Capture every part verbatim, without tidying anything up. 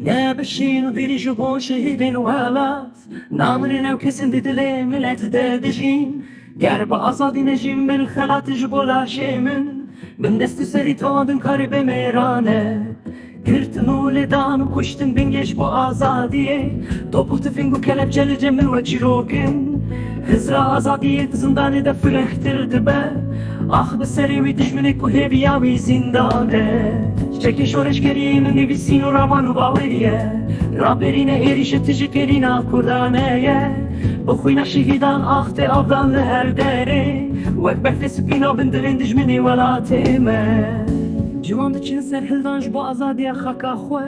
Nebişîn vîrî ji bo şehîdên welat, namirî newkesin di dilê milet de dijîn. Ger bi azadî nejîn bin xelat ji bo laşê min, bin dest û serî tewandin karê bê mêrane. Girtin û lêdan û kuştin bingê ji bo azadiyê. Top û tifing û kelepçe li cem min wek çîrok in. Hizra azadiyê di zindanê de firehtir dibe. Ax bi serê wî dijminê ku hêviya wî zîndan e. Çekê şoreşgeriyê min nivîsîn û raman û bawerî ye. Raberîne êrîşê tijî pêrîna Kurdan e ye. Bi xwîna şehîdan ax tê avdan li her derê. Wek berfê spîna bin dilên dijminê welatê me. Ciwan diçin ser hildan ji bo azadiya xaka xwe.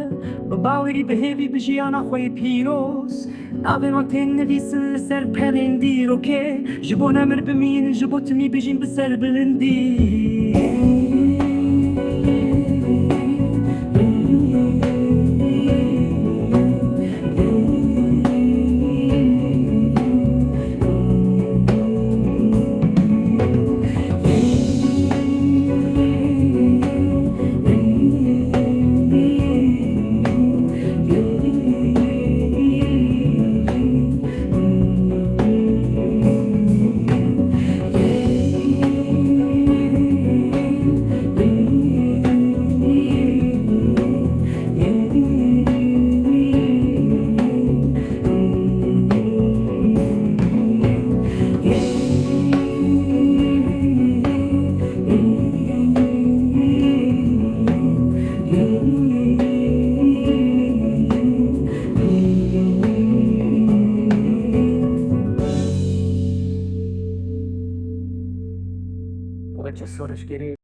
Bi bawerî, bi hêvî, bi jiyana xwe yê pîroz. Navên wan tên nivîsin li ser perên dîrokê. Ji bo nemir bimînin, ji bo timî bijîn bi serbilindî.